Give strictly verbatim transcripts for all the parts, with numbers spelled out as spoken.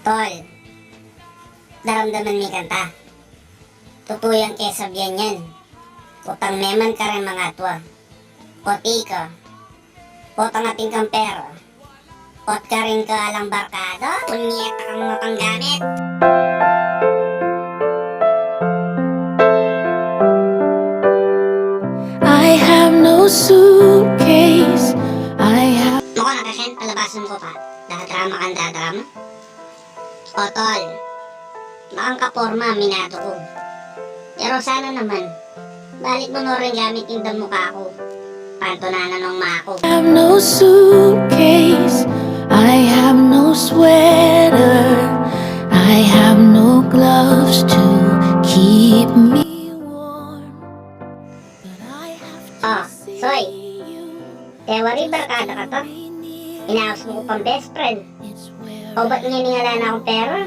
Tol, daramdaman me ing kanta. Tutu yang kesabian yan. Utang me man karing mangatua. Ot ika, potang atin kang pera, ot karin ka alang barkada, punyeta kang mapanggamit. I have no suitcase. I have Mako na ka, Shen, palabasan ku pa. Dadrama kang dadrama. O, tol, makang kaporma, minado ku. Pero sana naman, balik mu no ring gamit ing damuka ku. Pantunanan nong maku. Have no suitcase, I have no sweater, I have no gloves to keep me warm. But I have to O, Soy. Te wari barkada ka to? Inaus mu ku pang best friend. O, bat ngeni ala na kung pera?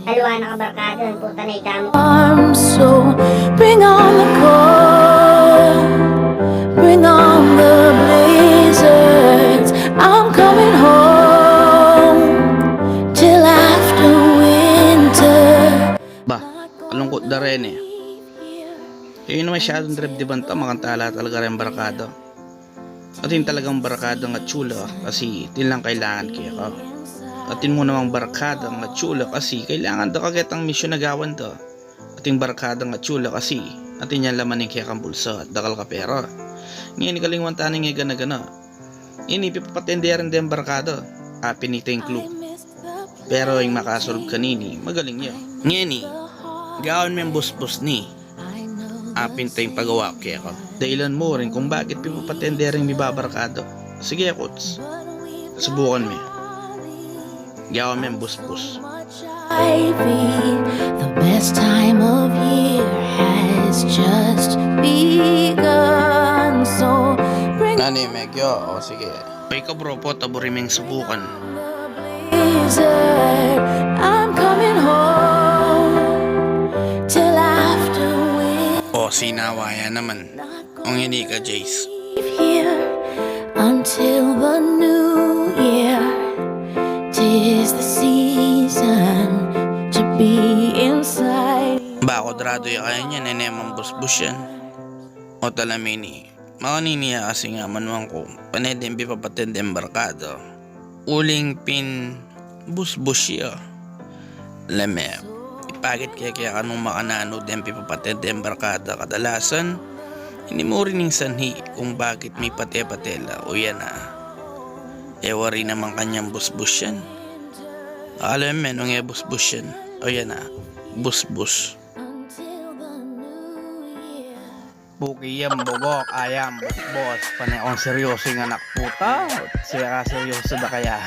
Alwa na ka barkada, ing puta na ika mu. Arms, so bring on the cold, bring on the blizzards. I'm coming home till after winter. Ba, kalungkut da reni. E yu na masyadung debdeban ta, makanta la talaga reng barkada. Atin talagang barkadang atiu la kasi atin lang kailangan keka. Atin mu namang barkadang atiu la kasi kailangan da ka ketang misyun a gawan da. Atin barkadang atiu la kasi atin yang laman ing kekang bulsa at dakal ka pera. Ngeni kalingwan ta ning e gana-gana. Ini pipapatende rin deng barkada. Apin ita ing clue. Pero ing makasolub kanini, magaling ya. Ngeni, gawan meng busbus ni. Apin ta ing pagawa ku keka. Dailan mu rin kung bakit pipapatende ring mibabarkada. Sige, Kuts. Subukan me. Gawan meng busbus. Ivy, the best time of year has just begun. So bring Nani, Megyo? O, sige. Ay ka, bro, pota buri meng subukan. Blizzard, I'm coming home till after winter. O, sinawa ya naman. Ong ini ka, Jace. Leave here until the new year. Tis the season to be inside. Ba, kuadrado ya kaya niyan, e ne man busbus yan. O, talamini. Makanini ya kasi nga manuan ku, pane deng pipapatendeng barkada. Uling pin busbus ya. Leme, ipakit ke keka nung makananu deng pipapatendeng barkada kadalasan, ini mu rin ing sanhi kung bakit mipate-pate la, o ya na. E wari naman kanyang busbus yan. Akala me nung e busbus yan, o ya na, busbus. Until the new year. Puki yan, bugok, ayam, busbus. Pane kung seryoso ing anak puta. Sira seryoso da kaya.